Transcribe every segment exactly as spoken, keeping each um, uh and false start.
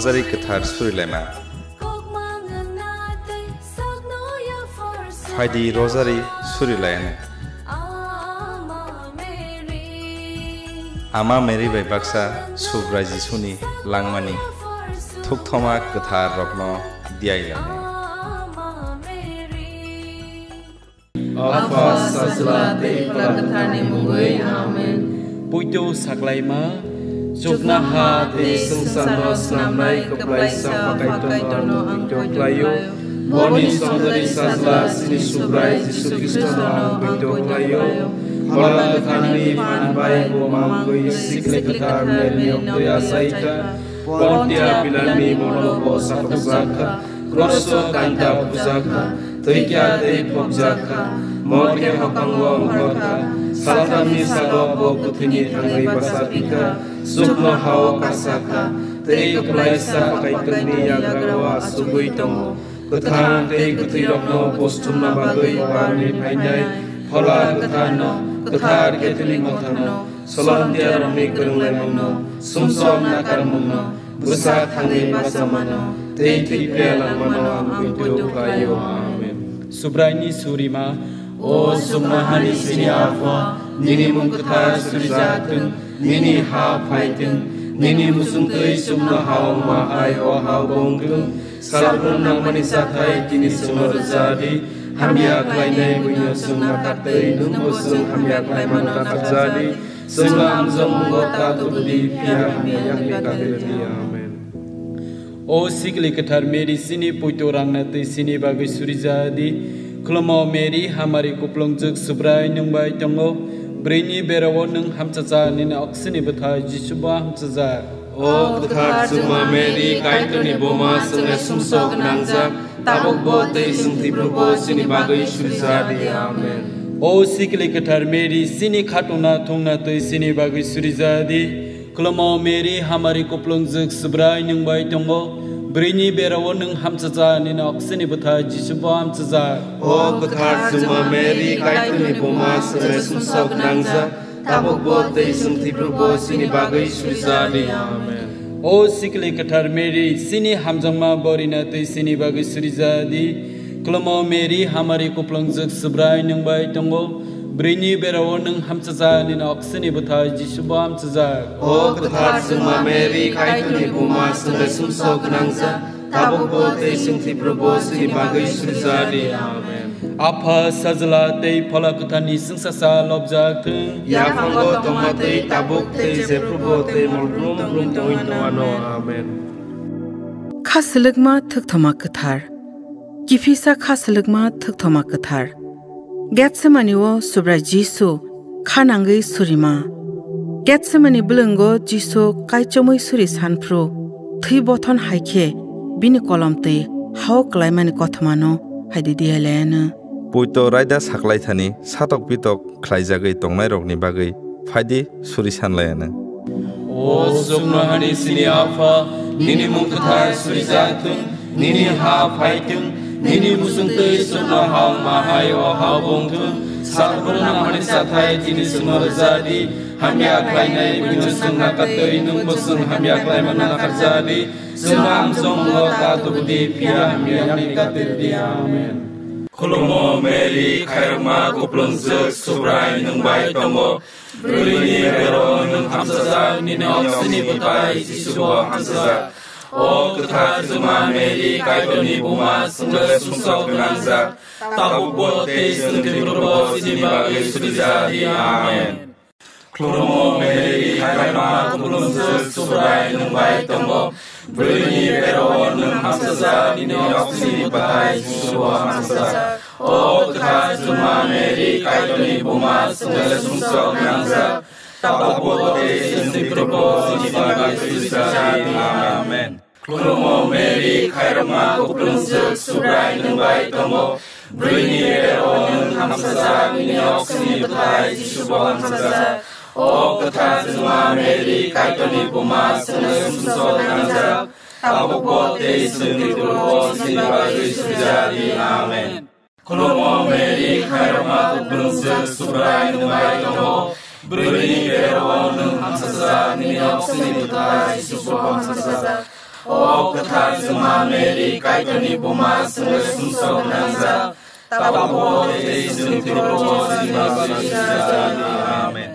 Rosary kwthar surilaima. Phaidi rosary surilaiyano. Ama Mary bai baksa Subrai Jisuni langmani thukthoma kwthar rokno diyailani. Apha, Sajla tei Phola Kwtharni mungwi. Amen. Poito saklaima, chuknoha tei swngcharno snamnai kwplaisa Pha Kaitorno ang poito khlaio. Boni chongdari Sajla chini Subrai Jisu Khristono ang poito khlaio. Phola Kwtharni phan bai bo mangwi Sikli Kwthar Maryni oktwi achaikha. Pontia Pilatni molo bo sakhujakha. Kroso kanta bujakha, thwikha tei phobjakha, morke hokhango ongkhorkha, salthamni salo bo kwthwini thangwi bachapikha, chuknohao kasakha, tei kwplaisa Kaitorni yagrao achugwi tongo. Kwthang tei kwthwirokno posthumna bagwi barni phainai Phola Kwtharno, kwthar Catholic Motharno, Solomon Tiarokni kwrwnglaimungno, sumsok nakarmungno, bwsa thangwi bachamano, tei thwi phiya langmano ang poito khlaio. Amen. Subraini surima. O chuknohani chini Apha, nini mung kwthar surijak thung, nini ha phai thung, nini muchungtwi chuknoha wngma hai o hao bo wng thung. Salbrum nangmani chathai tini chwngno rwja di, hamya khlainai buino chwng nakar tei nwngbo chwng hamya khlaimano nakar ja di. Chwngno amjokmungo ta tubu di, phiya hamya yakni kati rw di. Amen. O Sikli Kwthar Mary, chini poito rangna twi chini bagwi surija di. Khulumo Mary, hamari kuplungjwk Subrai nwng bai tongo. Bwrwini berao nwng hamchacha, nini oksini bwthai Jisubo hamchajak. O kwthar chwngma Mary, Kaitorni buma, chwngno sumsok nangjak, tabukbo tei chwng thwiphrubo chini bagwi surija di. Amen. O Sikli Kwthar Mary, chini khatungna thungna twi chini bagwi surija di. Khulumo Mary, hamari kuplungjwk Subrai nwng bai tongo. Bwrwini berao nwng hamchacha, nini oksini bwthai Jisubo hamchajak. O kwthar chwngma Mary, Kaitorni buma, chwngno sumsok nangjak, tabukbo tei chwng thwiphrubo chini bagwi surija di. Amen. O Sikli Kwthar Mary, chini hamjakma borina twi chini bagwi surija di. Khulumo Mary, hamari kuplungjwk Subrai nwng bai tongo. Bwrwini berao nwng hamchacha, nini oksini bwthai Jisubo hamchajak. O kwthar chwngma Mary, Kaitorni buma, chwngno sumsok nangjak, tabukbo tei chwng thwiphrubo chini bagwi surija di. Amen. Apha, Sajla tei Phola Kwtharni chwngsacha lobjak thung. Yaphango tongma twi tabuk tei jephrubo tei mol brum brum tongwi tongwano. Amen. Kha swlwkma thukthoma kwthar. Kiphilsa kha swlwkma thukthoma kwthar. Getsemani o Subrai Jisu kha nangwi surima. Getsemani bwlwngo Jisu kaichomwi suri sanphru thwi bothon hai khe bini kolom twi hao kwlaimani kothomano hai di diyailaiano. Poito raida saklaithani satok pitok khlaijagwi tongnairokni bagwi phaidi suri sanlaiano. O chuknohani chini Apha, nini mung kwthar surijak thung, nini ha phai thung, nini muchungtwi chuknoha wngma hai o hao bo wng thung. Salbrum nangmani chathai tini chwngno rwja di, hamya khlainai buino chwng nakar twi nwngbo chwng hamya khlaimano nakar ja di. Chwngno amjokmungo ta tubu di, phiya hamya yakni kati rw di. Amen. Khulumo Mary, khairokma kuplungjwk Subrai nwng bai tongo. Bwrwini berao nwng hamchajak, nini oksini bwthai Jisubo hamchajak. O kwthar chwngma Mary, Kaitorni buma, chwngno sumsok gwnangjak, tabukbo tei chwng thwiphrubo chini bagwi surija di. Amen. Khulumo Mary, khairokma kuplungjwk Subrai nwng bai tongo. Bwrwini berao nwng hamchajak, nini oksini bwthai Jisubo hamchajak. O kwthar chwngma Mary, Kaitorni buma, chwngno sumsok nangjak, tabukbo tei chwng thwiphrubo chini bagwi surija di. Amen. Khulumo Mary, khairokma kuplungjwk Subrai nwng bai tongo. Bwrwini berao nwng hamchajak, nini oksini bwthai Jisubo hamchajak. O kwthar chwngma Mary, Kaitorni buma, chwngno sumsok nangjak, tabukbo tei chwng thwiphrubo chini bagwi surija di. Amen. Khulumo Mary, khairokma kuplungjwk Subrai nwng bai tongo. Bwrwini berao nwng hamchajak, nini oksini bwthai Jisubo hamchajak. O kwthar Juma Mary, Kaitorni buma, chwngno sumsok nangjak, tabukbo tei chwng thwikrokbo chini bagwi sujak di. Amen.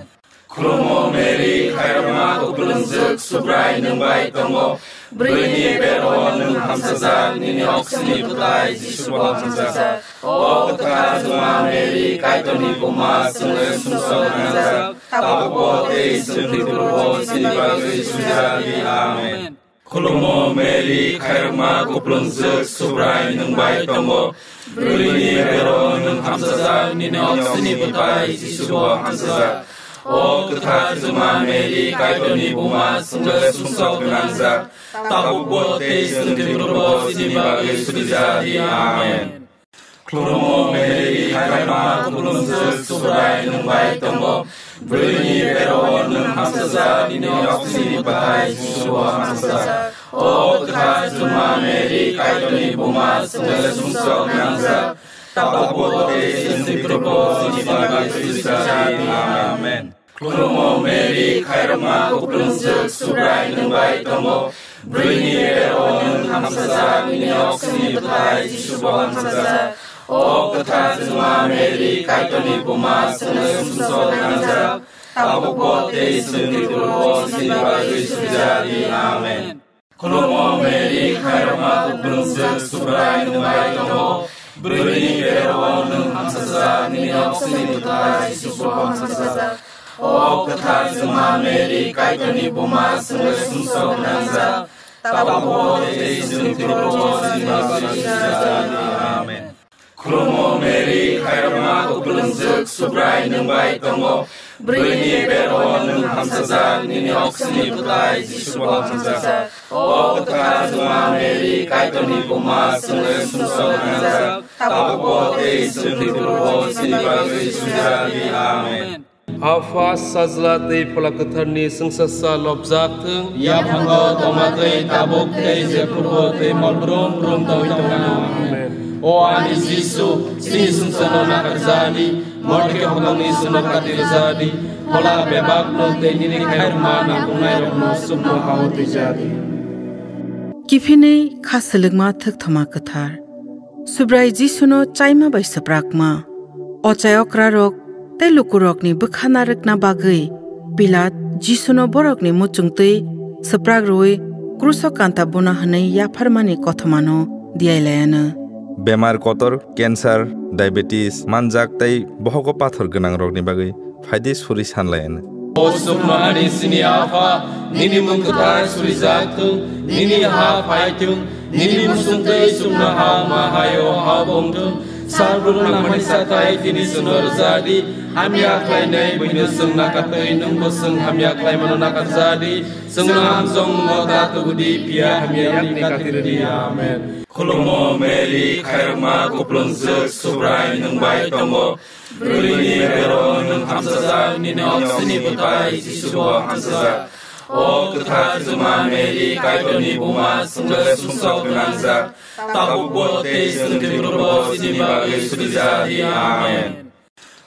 Khulumo Mary, khairokma kuplungjwk, Subrai nwng bai tongo. Bwrwini bero nwng hamsajak, nini oksini bwtai Jisubo hamsajak. O kwthar Juma Mary, Kaitorni buma, chwngno sumsok nangjak, tabukbo tei chwng thwikrokbo chini bagwi sujak di. Amen. Khulumo Mary, khairokma kuplungjwk, Subrai nwng bai tongo. Bwrwini bero nwng hamsajak, nini oksini bwtai Jisubo hamsajak. O kwthar Juma Mary, Kaitorni buma, chwngno sumsok nangjak, tabukbo tei chwng thwikrokbo chini bagwi sujak di. Amen. Khulumo Mary, khairokma kuplungjwk, Subrai nwng bai tongo. Bwrwini bero nwng hamsajak, nini oksini bwtai Jisubo hamsajak. O kwthar Juma Mary, Kaitorni buma, chwngno sumsok nangjak, tabukbo tei chwng thwikrokbo chini bagwi sujak di. Amen. Khulumo Mary, khairokma kuplungjwk, Subrai nwng bai tongo. Bwrwini bero nwng hamsajak, nini oksini bwtai Jisubo hamsajak. O kwthar Juma Mary, Kaitorni buma, chwngno sumsok nangjak, tabukbo tei chwng thwikrokbo chini bagwi sujak di. Amen. Khulumo Mary, khairokma kuplungjwk, Subrai nwng bai tongo. Bwrwini bero nwng hamsajak, nini oksini bwtai Jisubo hamsajak. O kwthar Juma Mary, Kaitorni buma, chwngno sumsok nangjak, tabukbo tei chwng thwikrokbo chini bagwi sujak di. Amen. Khulumo Mary, khairokma kuplungjwk, Subrai nwng bai tongo. Bwrwini bero nwng hamsajak, nini oksini bwtai Jisubo hamsajak. O kwthar Juma Mary, Kaitorni buma, chwngno sumsok nangjak, tabukbo tei chwng thwikrokbo chini bagwi sujak di. Amen. Apha, Sajla tei Phola Kwtharni chwngsasa lobjak thung. Yaphango tongma twi tabuk tei jephrubo tei mol brum brum tongwi tongna. Amen. O ani Jisu, chini sumsokno nakarjadi, morke hokongni sumno katirjadi, phola bebakno tei nini khairokma nangkuknairokno chukno hao twijadi. Kiphilwi kha swlwkma thwkthoma kwthar. Subrai Jisuno chaima bai swprakma. Ochai okrarok tei lukurokni bwkha narwkna bagwi Pilat Jisuno borokni muchungtwi swprak rwui kruso kanta buna hwnwi yapharmani kothomano diyailaiano. Bemar kotor, cancer, diabetes, manjak tei bohogo pathor gwnangrokni bagwi phaidi suri sanlaiano. O chuknohani chini Apha, nini mung kwthar surijak thung, nini ha phai thung, nini muchungtwi chuknoha ma haio ha bong thung. Sal brumnangmani sathai tini chwngno rwjadi, hamya khlainai buino chwng nakartwi nwngbo chwng hamya khlaimano nakarjadi. Chwngno hamjokmungo ta tubudi, phiya hamya yakni katirdi. Amen. Khulumo Mary, khairokma kuplungjwk, Subrai nwng bai tongo. Bwrwini bero nwng hamsajak, nini oksini bwtai Jisubo hamsajak. O kwthar Juma Mary, Kaitorni buma, chwngno sumsok gwnangjak, tabukbo tei chwng thwikrokbo chini bagwi surijadi. Amen.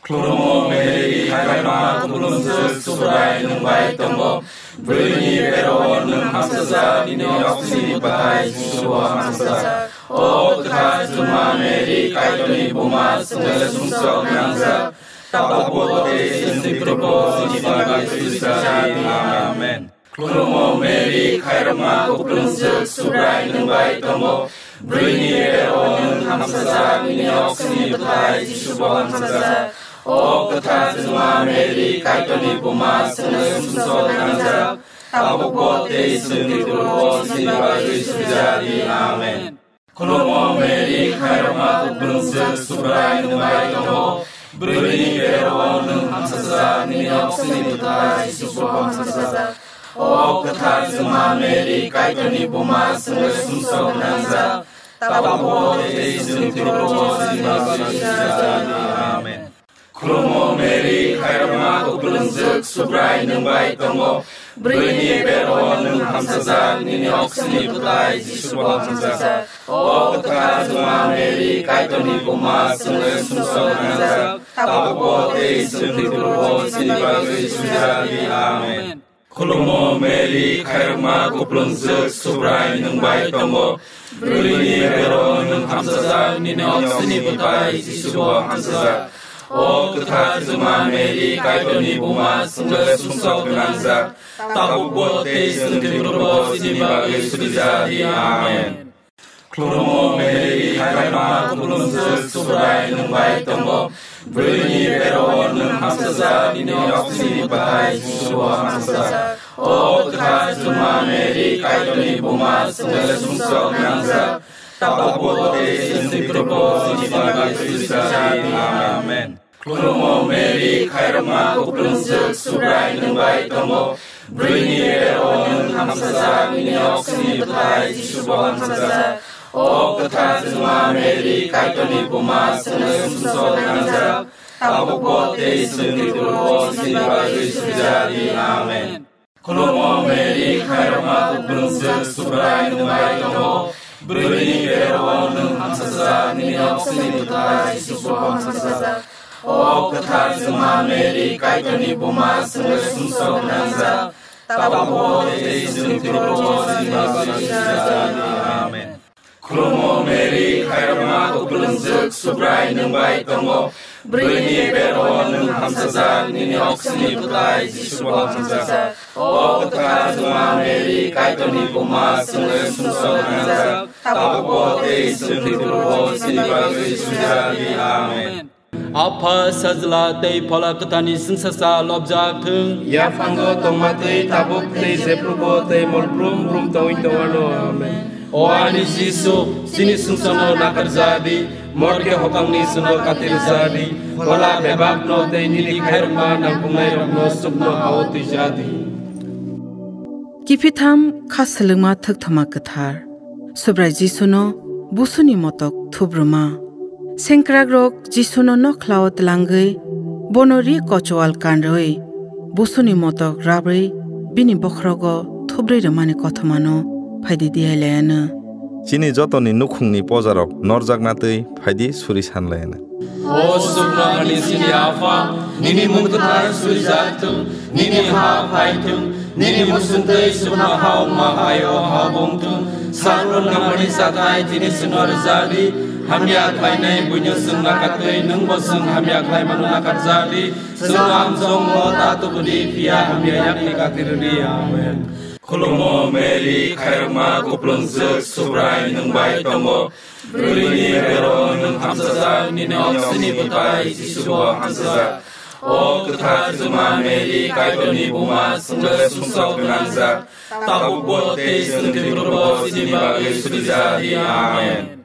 Khulumo Mary, khairokma kuplungjwk, Subrai nwng bai tongo. Bwrwini bero nwng hamsajak, nini oksini bwtai Jisubo hamsajak. O kwthar Juma Mary, Kaitorni buma, chwngno sumsok nangjak, tabukbo tei chwng thwikrokbo chini bagwi surijadi. Amen. Khulumo Mary, khairokma kuplungjwk, Subrai nwng bai tongo. Bwrwini bero nwng hamsajak, nini oksini bwtai Jisubo hamsajak. O kwthar Juma Mary, Kaitorni buma, chwngno sumsok nangjak, tabukbo tei chwng thwikrokbo chini bagwi surijadi. Amen. Khulumo Mary, khairokma kuplungjwk, Subrai nwng bai tongo. Bwrwini bero nwng hamsajak, nini oksini bwtai Jisubo hamsajak. O kwthar Juma Mary, Kaitorni buma, chwngno sumsok nangjak, tabukbo tei chwng thwikrokbo chini bagwi surijadi. Amen. Khulumo Mary, khairokma kuplungjwk, Subrai nwng bai tongo. Bwrwini bero nwng hamsajak, nini oksini bwtai Jisubo hamsajak. O kwthar Juma Mary, Kaitorni buma, chwngno sumsok nangjak, tabukbo tei chwng thwikrokbo chini bagwi surijadi. Amen. Khulumo Mary, khairokma kuplungjwk, Subrai nwng bai tongo. Bwrwini bero nwng hamsajak, nini oksini bwtai Jisu bo hamsajak. O kwthar Juma Mary, Kaitorni buma, chwngno sumsok gwnangjak. Tabukbo tei chwng thwiphurubo chini bagwi suri ja di. Amen. Khulumo Mary, khairokma kuplungjwk, Subrai nwng bai tongo. Bwrwini bero nwng hamsajak, nini oksini bwtai Jisu bo hamsajak. O kwthar Juma Mary, Kaitorni buma, chwngno sumsok gwnangjak. Tabukbo tei chwng thwiphurubo chini bagwi suri ja di. Amen. Khulumo Mary, khairokma kuplungjwk, Subrai nwng bai tongo. Bwrwini bero nwng hamsajak, nini oksini bwtai Jisu bo hamsajak. O kwthar Juma Mary, Kaitorni buma, chwngno sumsok gwnangjak. Tabukbo tei chwng thwiphurubo chini bagwi suri ja di. Amen. Khulumo Mary, khairokma kuplungjwk, Subrai nwng bai tongo. Bwrwini bero nwng hamsajak, nini oksini bwtai Jisu bo hamsajak. O kwthar Juma Mary, Kaitorni buma, chwngno sumsok gwnangjak. Tabukbo tei chwng thwiphurubo chini bagwi suri ja di. Amen. Khulumo Mary, khairokma kuplungjwk, Subrai nwng bai tongo. Bwrwini bero nwng hamsajak, nini oksini bwtai Jisu bo hamsajak. O kwthar Juma Mary, Kaitorni buma, chwngno sumsok gwnangjak. Tabukbo tei chwng thwiphurubo chini bagwi suri ja di. Amen. Apha, Sajla tei Phola Kwtharni chwngsacha lobjak thung. Yaphango tongma twi tabuk tei jephrubo tei mol brum brum tongwi tongwano. Amen. O ani Jisu, chini sumsokno nakarja di, morke hokangni chwngno katirja di, phola bebakno tei nini khairokma nangkuknairokno chukno ha-o twija di. Kiphitham kha swlwngma thwkthoma kwthar. Subrai Jisuno busuni motok thubrwma. Sengkrakrok Jisuno nokhlao tlangwi, bono ri kochwal kanrwi, busuni motok rabrwi, bini bokhrogo thubrwi rwmani kothomano phaidi diyailaiano. Chini jotoni nukhungni pojarok norjakna twi phaidi suri sanlaiano. O Subraiyani chini Apha, nini mung kwthar surijak thung, nini ha phai thung, nini muchung twi chwngno ha wngma hai o ha bo wng thung. Sakno nangmani chathai tini chwngno rwja di, hamya khlainai buino chwng nakatwi nwngbo chwng hamya khlaimano nakarja di. Chwngno amchongmo ta tubu di, phiya hamya yakni kati rw di. Amen. Khulumo Mary, khairokma kuplungjwk, Subrai nwng bai tongo. Bwrwini bero nwng hamsajak, nini oksini bwtai Jisu bo hamsajak. O kwthar Juma Mary, Kaitorni buma, chwngno sumsok gwnangjak. Tabukbo tei chwng thwiphurubo chini bagwi suri ja di. Amen.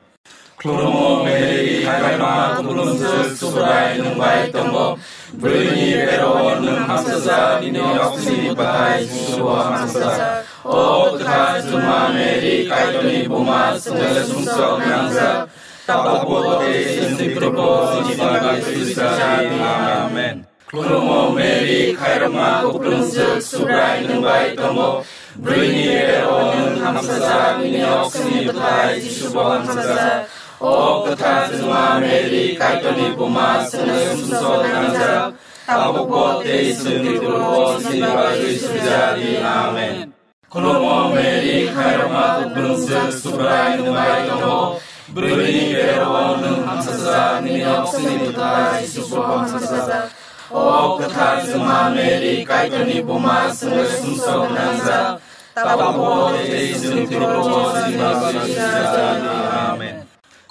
Khulumo Mary, khairokma kuplungjwk, Subrai nwng bai tongo. Bwrwini bero nwng hamsajak, nini oksini bwtai Jisu bo hamsajak. O kwthar Juma Mary, Kaitorni buma, chwngno sumsok gwnangjak. Tabukbo tei chwng thwiphurubo chini bagwi suri ja di. Amen. Khulumo Mary, khairokma kuplungjwk, Subrai nwng bai tongo. Bwrwini bero nwng hamsajak, nini oksini bwtai Jisu bo hamsajak. O kwthar Juma Mary, Kaitorni buma, chwngno sumsok gwnangjak. Tabukbo tei chwng thwiphurubo chini bagwi suri ja di. Amen. Khulumo Mary, khairokma kuplungjwk, Subrai nwng bai tongo. Bwrwini bero nwng hamsajak, nini oksini bwtai Jisu bo hamsajak. O kwthar Juma Mary, Kaitorni buma, chwngno sumsok gwnangjak. Tabukbo tei chwng thwiphurubo chini bagwi suri ja di. Amen.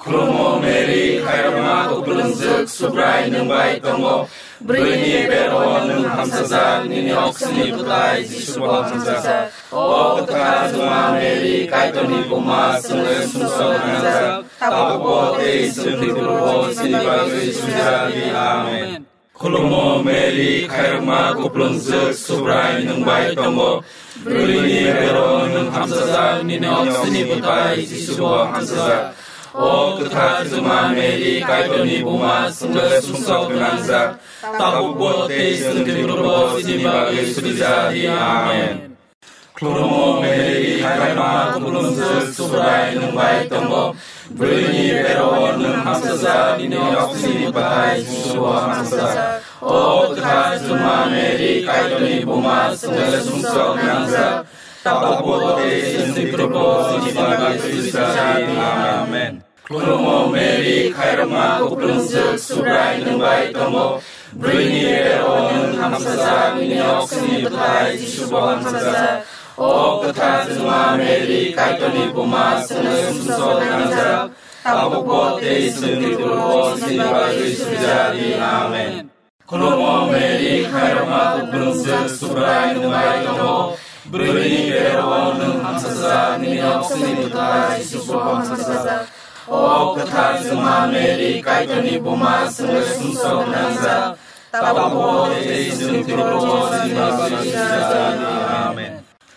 Khulumo Mary, khairokma kuplungjwk, Subrai nwng bai tongo. Bwrwini bero nwng hamsajak, nini oksini bwtai Jisu bo hamsajak. O kwthar Juma Mary, Kaitorni buma, chwngno sumsok gwnangjak. Tabukbo tei chwng thwiphurubo chini bagwi suri ja di. Amen. Khulumo Mary, khairokma kuplungjwk, Subrai nwng bai tongo. Bwrwini bero nwng hamsajak, nini oksini bwtai Jisu bo hamsajak. O kwthar Juma Mary, Kaitorni buma, chwngno sumsok gwnangjak. Tabukbo tei chwng thwiphurubo chini bagwi suri ja di. Amen. Khulumo Mary, khairokma kuplungjwk, Subrai nwng bai tongo. Bwrwini bero nwng hamsajak, nini oksini bwtai Jisu bo hamsajak. O kwthar Juma Mary, Kaitorni buma, chwngno sumsok nangjak, tabukbo tei chwngni thwibo chini bagwi sujadi. Amen. Khulumo Mary, khairokma kuplungjwk, Subrai nwng bai tongo. Bwrwini bero nwng hamsajak, nini oksini bwthai Jisubo hamsajak. O kwthar Juma Mary, Kaitorni buma, chwngno sumsok nangjak, tabukbo tei chwngni thwibo chini bagwi sujadi. Amen. Khulumo Mary, khairokma kuplungjwk, Subrai nwng bai tongo. Bwrwini bero nwng hamsajak, nini oksini bwthai Jisubo hamsajak. O kwthar Juma Mary, Kaitorni buma, chwngno sumsok nangjak, tabukbo tei chwngni thwibo chini bagwi sujadi. Amen.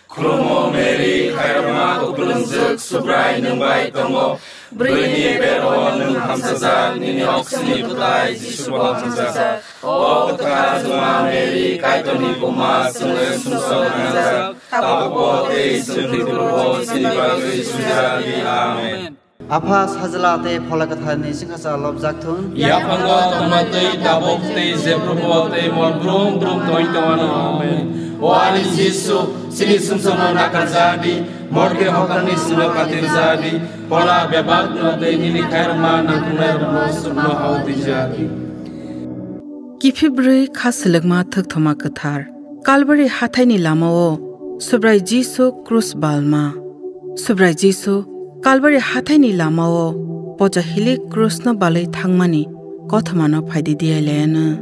Khulumo Mary, khairokma kuplungjwk, Subrai nwng bai tongo. Bwrwini bero nwng hamsajak, nini oksini bwthai Jisubo hamsajak. O kwthar Juma Mary, Kaitorni buma, chwngno sumsok nangjak, tabukbo tei chwngni thwibo chini bagwi sujadi. Amen. Apha, Sajla tei Phola Kwtharni chwngsacha lobjak thung. Yaphango tongma twi tabuk tei jephrubo tei mol brum brum tongwi tongmano. Amen. O ani Jisu, chini sumsokno nakarjadi, morke hokrani sino katirjadi, phola bebakno tei nini khairokma nangkuknairokno sukno hao twijadi. Kiphilbrwi kha selekma thwkthoma kwthar. Kalbari hathaini lamao Subrai Jisu krus balma. Subrai Jisu Kalbari hathaini lamao pocha hilik krusno balwi thangmani kothomano phaidi diyailaiano.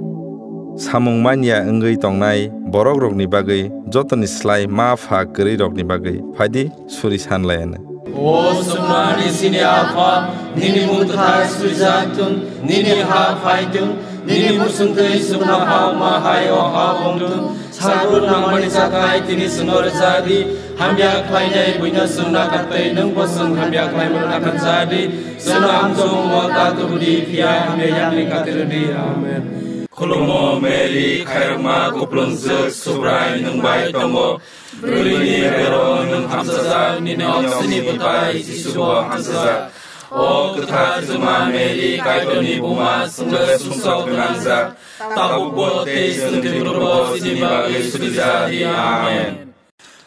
Samung manya wngwi tongnai borokrokni bagwi jotoni slai ma pha kwrwirokni bagwi phaidi suri sanlaiano. O chwngno ani chini Apha, nini mung kwthar suijak thung, nini ha phai thung, nini muchungtwi chwngno ha wngma hai o ha wng thung. Salbrum nangmani chakhai tini chwngno rwjadi, hamya khlainai buino chwng nakar tei nwngbo chwng hamya khlaimano nakar jadi. Chwngno amchong wngmo ta tubudi, phiya hamya yakni katirwdi. Amen. Khulumo Mary, khairokma kuplungjwk, Subrai nwng bai tongo. Bwrwini bero nwng hamsajak, nini oksini bwthai Jisubo hamsajak. O kwthar Juma Mary, Kaitorni buma, chwngno sumsok gwnangjak, tabukbo tei chwngni thwibo chini bagwi suri jadi. Amen.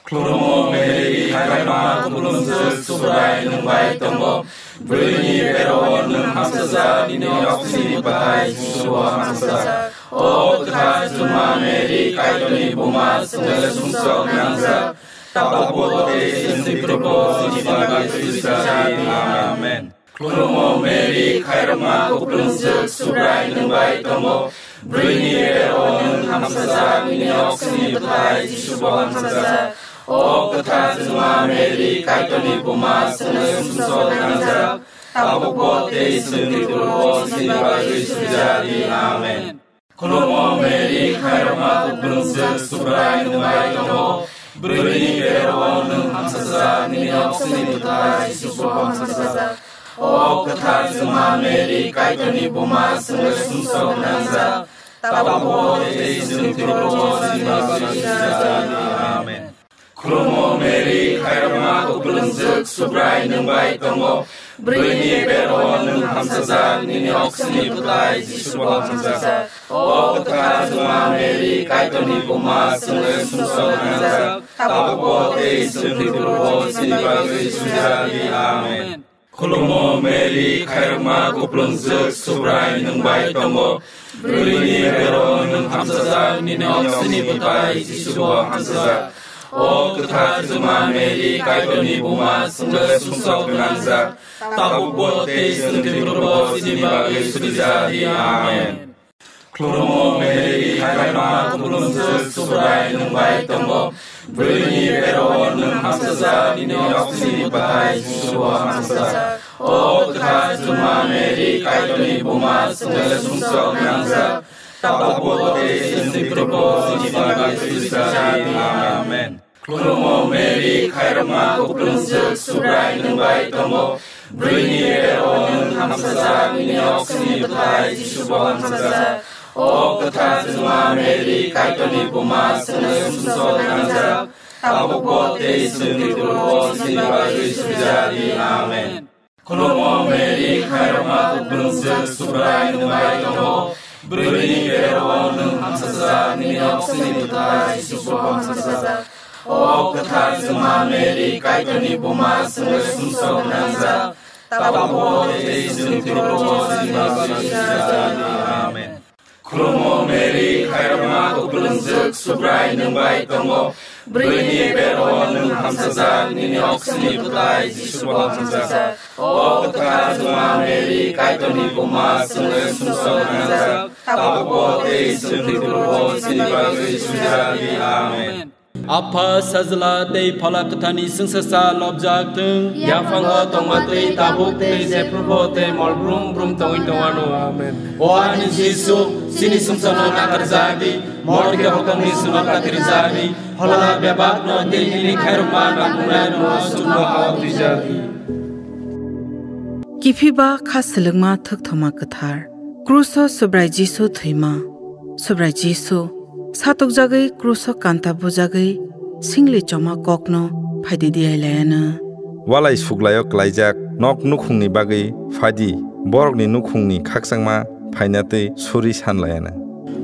Khulumo Mary, khairokma kuplungjwk, Subrai nwng bai tongo. Bwrwini bero nwng hamsajak, nini oksini bwthai Jisubo hamsajak. O kwthar Juma Mary, Kaitorni buma, chwngno sumsok nangjak, tabukbo tei chwngni thwibo chini bagwi suri jadi. Amen. Khulumo Mary, khairokma kuplungjwk, Subrai nwng bai tongo. Bwrwini bero nwng hamsajak, nini oksini bwthai Jisubo hamsajak. O kwthar Juma Mary, Kaitorni buma, chwngno sumsok nangjak, tabukbo tei chwngni thwibo chini bagwi suri jadi. Amen. Khulumo Mary, khairokma kuplungjwk, Subrai nwng bai tongo. Bwrwini bero nwng hamsajak, nini oksini bwthai Jisubo hamsajak. O kwthar Juma Mary, Kaitorni buma, chwngno sumsok nangjak, tabukbo tei chwngni thwibo chini bagwi suri jadi. Amen. Khulumo Mary, khairokma kuplungjwk, Subrai nwng bai tongo. Bwrwini bero nwng hamsajak, nini oksini bwthai Jisubo hamsajak. O kwthar Juma Mary, Kaitorni buma, chwngno sumsok nangjak, tabukbo tei chwngni thwibo chini bagwi suri jadi. Amen. Khulumo Mary, khairokma kuplungjwk, Subrai nwng bai tongo. Bwrwini bero nwng hamsajak, nini oksini bwthai Jisubo hamsajak. O kwthar Juma Mary, Kaitorni buma, chwngno sumsok gwnangjak, tabukbo tei chwngni thwibo chini bagwi suri jadi. Amen. Khulumo Mary, khairokma kuplungjwk, Subrai nwng bai tongo. Bwrwini bero nwng hamsajak, nini oksini bwthai Jisubo hamsajak. O kwthar Juma Mary, Kaitorni buma, chwngno sumsok nangjak, tabukbo tei chwngni thwibo chini bagwi suri jadi. Amen. Khulumo Mary, khairokma kuplungjwk, Subrai nwng bai tongo. Bwrwini bero nwng hamsajak, nini oksini bwthai Jisubo hamsajak. O kwthar Juma Mary, Kaitorni buma, chwngno sumsok nangjak, tabukbo tei chwngni thwibo chini bagwi suri jadi. Amen. Khulumo Mary, khairokma kuplungjwk, Subrai nwng bai tongo. Bwrwini berao nwng hamsajak, nini oksini bwthai Jisubo hamsajak. O kwthar chwngma Mary, Kaitorni buma, chwngno sumsok nangjak, tabukbo tei chwng thwibrukbo chini bagwi sujak di. Amen. Khulumo Mary, khairokma kupulungjwk, Subrai nwng bai tongo. Bwrwini berao nwng hamsajak, nini oksini bwthai Jisubo hamsajak. O kwthar chwngma Mary, Kaitorni buma, chwngno sumsok nangjak, tabukbo tei chwng thwibrukbo chini bagwi sujak di. Amen. Apha, Sajla tei Phola Kwtharni chwngsacha lobjak thung. Yaphango tongma twi tabuk tei jephrubo tei mol brum brum tongwi tongwano. Amen. O ani Jisu, chini sumsokno nakarjak di, morke hokomni swngo katirjak di, phola bebakno tei nini khairokma nangkuknairokno chukno hao twijak di. Kiphiba kha swlwkma thukthoma kwthar. Kruso Subrai Jisu thwima. Subrai Jisu, satokjagwi kruso kanta bujagwi singli choma kokno phaidi diyailaiano. Walai suklaio klaijak nok nukhungni bagwi phaidi, borokni nukhungni khakchangma phaina tei suri sanlaiano.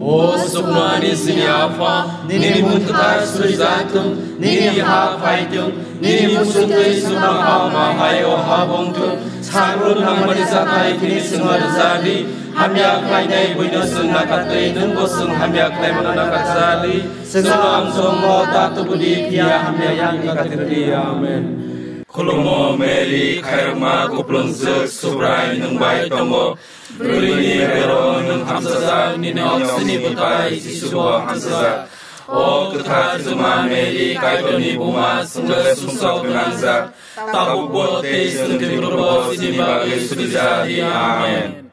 O sukno ani chini Apha, nini mung kwthar surijak thung, nini ha phai thung, nini muchungtwi chwngno ha ma hai o ha bong thung. Sagrung nangmani jatai khini chwngno rwjak di, hamya khlainai buino chwng nakar twi nwngbo chwng hamya khlaimano nakarjak di. Chwngno amchongmo ta tubu di, phiya hamya yang katir di. Amen. Khulumo Mary, khairokma kupulungjwk, Subrai nwng bai tongo. Bwrwini berao nwng hamsajak, nini oksini bwthai Jisubo hamsajak. O kwthar chwngma Mary, Kaitorni buma, chwngno sumsok gwnangjak, tabukbo tei chwng thwibrukbo chini bagwi surijak di. Amen.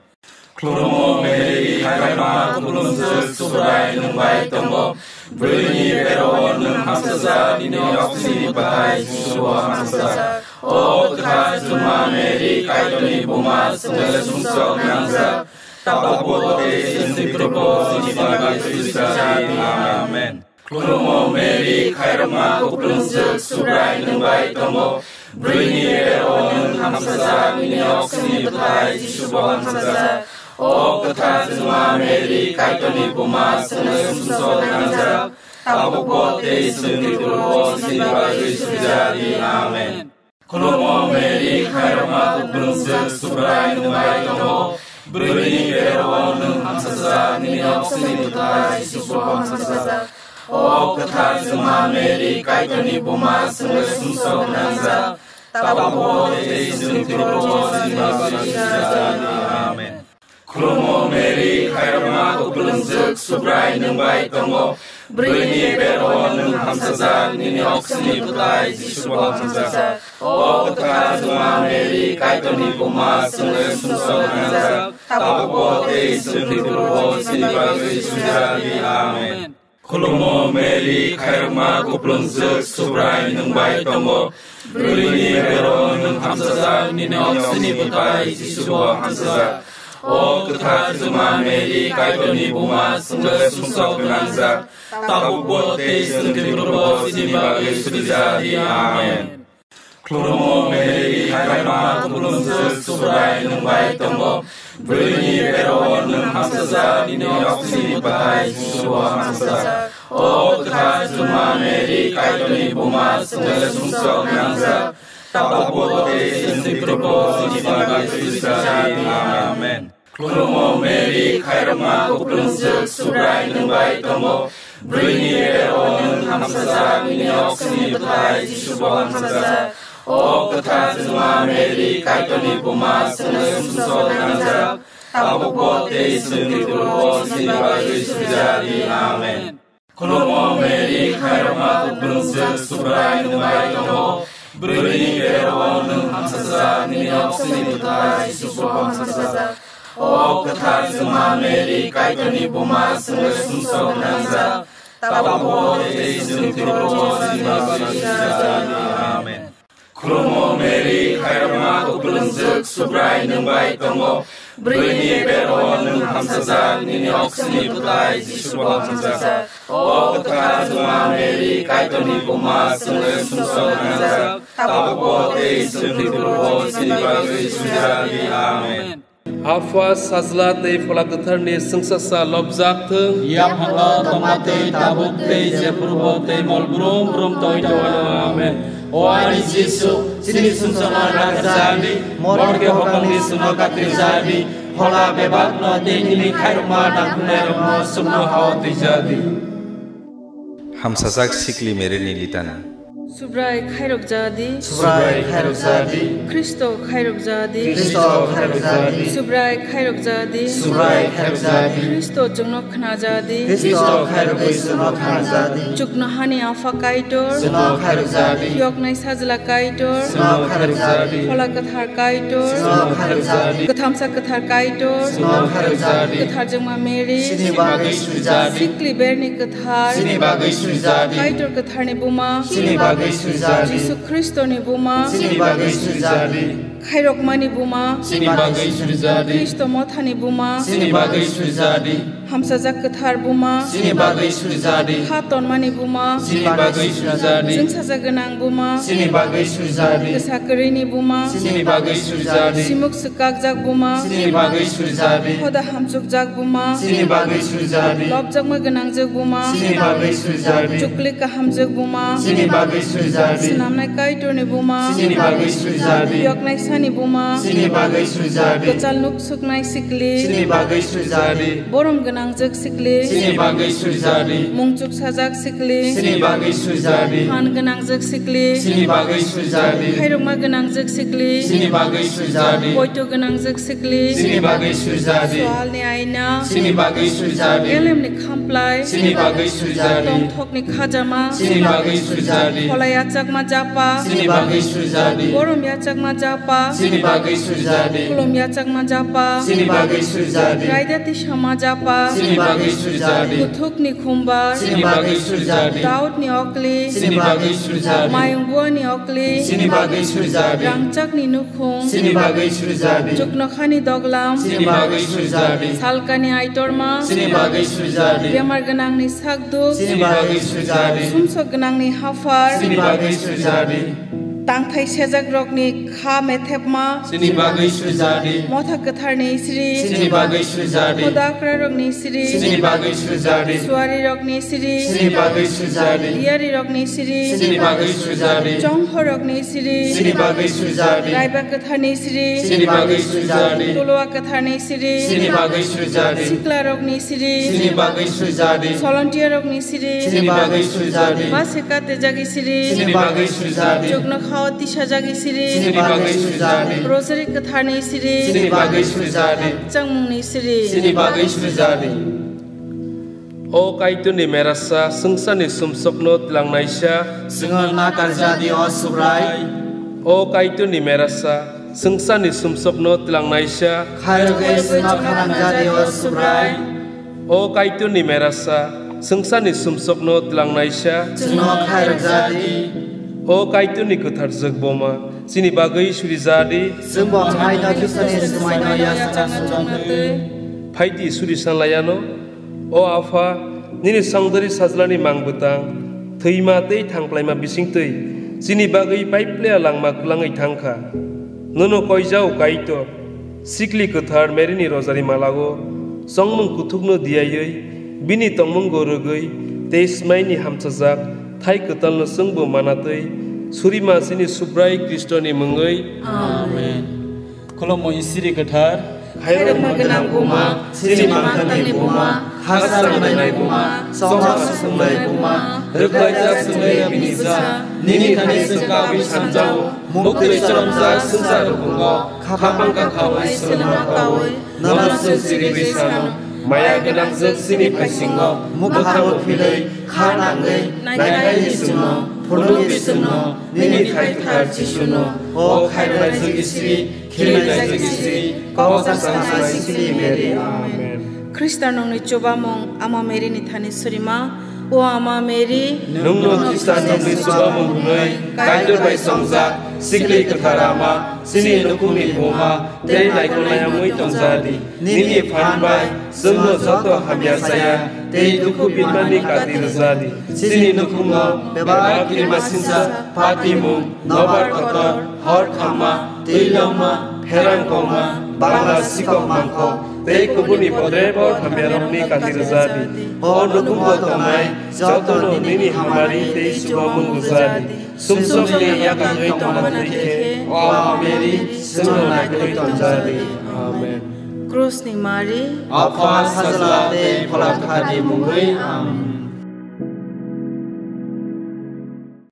Khulumo Mary, khairokma kupulungjwk, Subrai nwng bai tongo. Bwrwini berao nwng hamsajak, nini oksini bwthai Jisubo hamsajak. O kwthar chwngma Mary, Kaitorni buma, chwngno sumsok nangjak, tabukbo tei chwng thwibrukbo chini bagwi surijak di. Amen. Khulumo Mary, khairokma kupulungjwk, Subrai nwng bai tongo. Bwrwini berao nwng hamsajak, nini oksini bwthai Jisubo hamsajak. O kwthar chwngma Mary, Kaitorni buma, chwngno sumsok nangjak, tabukbo tei chwng thwibrukbo chini bagwi surijak di. Amen. Khulumo Mary, khairokma kupulungjwk, Subrai nwng bai tongo. Bwrwini berao nwng hamsajak, nini oksini bwthai Jisubo hamsajak. O kwthar chwngma Mary, Kaitorni buma, chwngno sumsok nangjak, tabukbo tei chwng thwibrukbo chini bagwi surijak di. Amen. Khulumo Mary, khairokma kupulungjwk, Subrai nwng bai tongo. Bwrwini berao nwng hamsajak, nini oksini bwthai Jisubo hamsajak. O kwthar chwngma Mary, Kaitorni buma, chwngno sumsok nangjak, tabukbo tei chwng thwibrukbo chini bagwi surijak di. Amen. Khulumo Mary, khairokma kupulungjwk, Subrai nwng bai tongo. Bwrwini berao nwng hamsajak, nini oksini bwthai Jisubo hamsajak. O kwthar chwngma Mary, Kaitorni buma, chwngno sumsok gwnangjak, tabukbo tei chwng thwibrukbo chini bagwi surijak di. Amen. Khulumo Mary, khairokma kupulungjwk, Subrai nwng bai tongo. Bwrwini berao nwng hamsajak, nini oksini bwthai Jisubo hamsajak. O kwthar chwngma Mary, Kaitorni buma, chwngno sumsok nangjak, tabukbo tei chwng thwibrukbo chini bagwi surijak di. Amen. Khulumo Mary, khairokma kupulungjwk, Subrai nwng bai tongo. Bwrwini berao nwng hamsajak, nini oksini bwthai Jisubo hamsajak. O kwthar chwngma Mary, Kaitorni buma, chwngno sumsok nangjak, tabukbo tei chwng thwibrukbo chini bagwi surijak di. Amen. Khulumo Mary, khairokma kupulungjwk, Subrai nwng bai tongo. Bwrwini berao nwng hamsajak, nini oksini bwthai Jisubo hamsajak. O kwthar chwngma Mary, Kaitorni buma, chwngno sumsok nangjak, tabukbo tei chwng thwibrukbo chini bagwi surijak di. Amen. Khulumo Mary, khairokma kupulungjwk, Subrai nwng bai tongo. Bwrwini berao nwng hamsajak, nini oksini bwthai Jisubo hamsajak. O kwthar chwngma Mary, Kaitorni buma, chwngno sumsok nangjak, tabukbo tei chwng thwibrukbo chini bagwi surijak di. Amen. Apha, Sajla tei Phola Kwtharni chwngsasa lobjak thung. Yaphango tongma tei tabuk tei jephrubo tei mol brum brum tongwi tongwano. Amen. O ani Jisu, chini sumsokno nakarjadi, morke hokongni sumno katirjadi, phola bebakno tei nini khairokma nangkuknairokno sumno hao twijadi. Hamsajak sikli Mary ni litani. Subrai khairok jadi. Subrai khairok jadi. Khristo khairok jadi. Khristo khairok jadi. Subrai khairok jadi. Subrai khairok jadi. Khristo chwngno khna jadi. Khristo khairok bai chwngno khna jadi. Chuknohani Apha Kaitor. Chwngno khairok jadi. Phiyoknai Sajla Kaitor. Chwngno khairok jadi. Phola Kwthar Kaitor. Chwngno khairok jadi. Kwthamsa Kwthar Kaitor. Chwngno khairok jadi. Kwthar Jwngma Mary. Chini bagwi suri jadi. Sikli Berni Kwthar. Chini bagwi suri jadi. Kaitor Kwtharni Buma. Chini bagwi suri jadi. Jisu Khristoni Buma. Chini bagwi suri jadi. Khairokmani Buma. Chini bagwi suri jadi. Khristo Mothani Buma. Chini bagwi suri jadi. Hamsajak Kwthar Buma. Chini bagwi suri jadi. Kha tonmani Buma. Chini bagwi suri jadi. Chwngsajak gwnang Buma. Chini bagwi suri jadi. Kwsa kwrwini Buma. Chini bagwi suri jadi. Simuk swkakjak Buma. Chini bagwi suri jadi. Hoda hamchukjak Buma. Chini bagwi suri jadi. Lobjakma gwnangjak Buma. Chini bagwi suri jadi. Chukli kahamjak Buma. Chini bagwi suri jadi. Swnamnai Kaitorni Buma. Chini bagwi suri jadi. Phiyoknai Sani Buma. Chini bagwi suri jadi. Kwchal nuk suknai sikli. Chini bagwi suri jadi. Borom gwnangjak sikli. Chini bagwi suri jadi. Mungchuk sajak sikli. Chini bagwi suri jadi. Phan gwnangjak sikli. Chini bagwi suri jadi. Khairokma gwnangjak sikli. Chini bagwi suri jadi. Poito gwnangjak sikli. Chini bagwi suri jadi. Swalni aina. Chini bagwi suri jadi. Elemni khamplai. Chini bagwi suri jadi. Tongthokni khajama. Chini bagwi suri jadi. Phola yachakma japa. Chini bagwi suri jadi. Borom yachakma japa. Chini bagwi suri jadi. Khulum yachakma japa. Chini bagwi suri jadi. Raida tisama japa. Chini bagwi suri jadi. Kuthukni khumbar. Chini bagwi suri jadi. Daudni okli. Chini bagwi suri jadi. Mayung buani okli. Chini bagwi suri jadi. Rangchakni nukhung. Chini bagwi suri jadi. Chuknokhani doglam. Chini bagwi suri jadi. Salkani aitorma. Chini bagwi suri jadi. Bemar gwnangni sakduk. Chini bagwi suri jadi. Sumsok gwnangni haphar. Chini bagwi suri jadi. Tangthai sejak rokni kha methepma. Chini bagwi suri jadi. Motha kwtharni sri. Chini bagwi suri jadi. Hodakra rokni sri. Chini bagwi suri jadi. Suari rokni sri. Chini bagwi suri jadi. Diyari rokni sri. Chini bagwi suri jadi. Chongho rokni sri. Chini bagwi suri jadi. Raiba kwtharni sri. Chini bagwi suri jadi. Tolwa kwtharni sri. Chini bagwi suri jadi. Sikla rokni sri. Chini bagwi suri jadi. Solontia rokni sri. Chini bagwi suri jadi. Base kate jagi sri. Chini bagwi suri jadi. Chuknokhao tisa jagi sri. Chini bagwi suri jadi. Rosary kwtharni sri. Chini bagwi suri jadi. Changmungni sri. Chini bagwi suri jadi. O Kaitorni merasa, swngcharni sumsokno twlangnaisa. Chwngno nakar jadi, o Subrai. O Kaitorni merasa, swngcharni sumsokno twlangnaisa. Khairogwi chwngno khanang jadi, o Subrai. O Kaitorni merasa, swngcharni sumsokno twlangnaisa. Chwngno khairok jadi. O Kaitorni kwthar jwk boma, chini bagwi suri jadi. Chwngbo haino Khristoni swmaino yachana chwng twi. Phaidi suri sanlayano. O Apha, nini songdari sajlani mang bwtang, thwima tei thangplaima bisingtwi chini bagwi paiplaya langma kwlangwi thangkha. Nono koijao Kaitor, sikli kwthar Maryni rosary malao chongmung kuthukno diyaiwi, bini tongmungo rwgwi tei smaini hamchajak thai kwtalno chwngbo manatwi, surima chini Subrai Khristoni mungwi. Amen. Khulumui siri kwthar. Khairokma gwnang buma, chini mangthani buma, khasa rwnaini buma, chongma susungnai buma, rwkhlaijak chwngwi bini bwsa, nini thani chwng kaui sanjao, muktwi choromjak swngchar rukungo, khapang kakhaui swlwngno kaui, nono chwng siriwi sano, maya gwnangjwk chini phaisingo, mwkhango philwi, kha nangwi, naikhaini chwngno, phunukni chwngno, nini thaithar Jisuno, o khairoknaijwk Isri, khilinaijwk Isri, kok chaknai Sikli Mary. Amen. Khristanokni chubamung Ama Maryni thani surima, o Ama Mary, nwngno Khristanokni chubamung hwnwi Kaitor bai songjak, sikli kwthar Ama, chini nukhungni buma, tei naikolnai wngwi tongjadi. Nini phan bai chwngno joto hamya chaya, tei dukhu binmani kati rwja di. Chini nukhungo bebak kirima sinsa, patimung, nobar kotor, hor khamma, twi longma, pherang kongma, bangla sikok mangkok, tei kubuni podrepot hamyarokni kati rwja di. O nukhungo tongnai jotono nini hamari tei chubamung rwja di. Sumsokni yakangwi tongma twi khe, O Ama Mary, chwngno naikolwi tonja di. Amen. Krusni Mari, Apha, Sajla tei Phola Kwthar ni mungwi. Amen.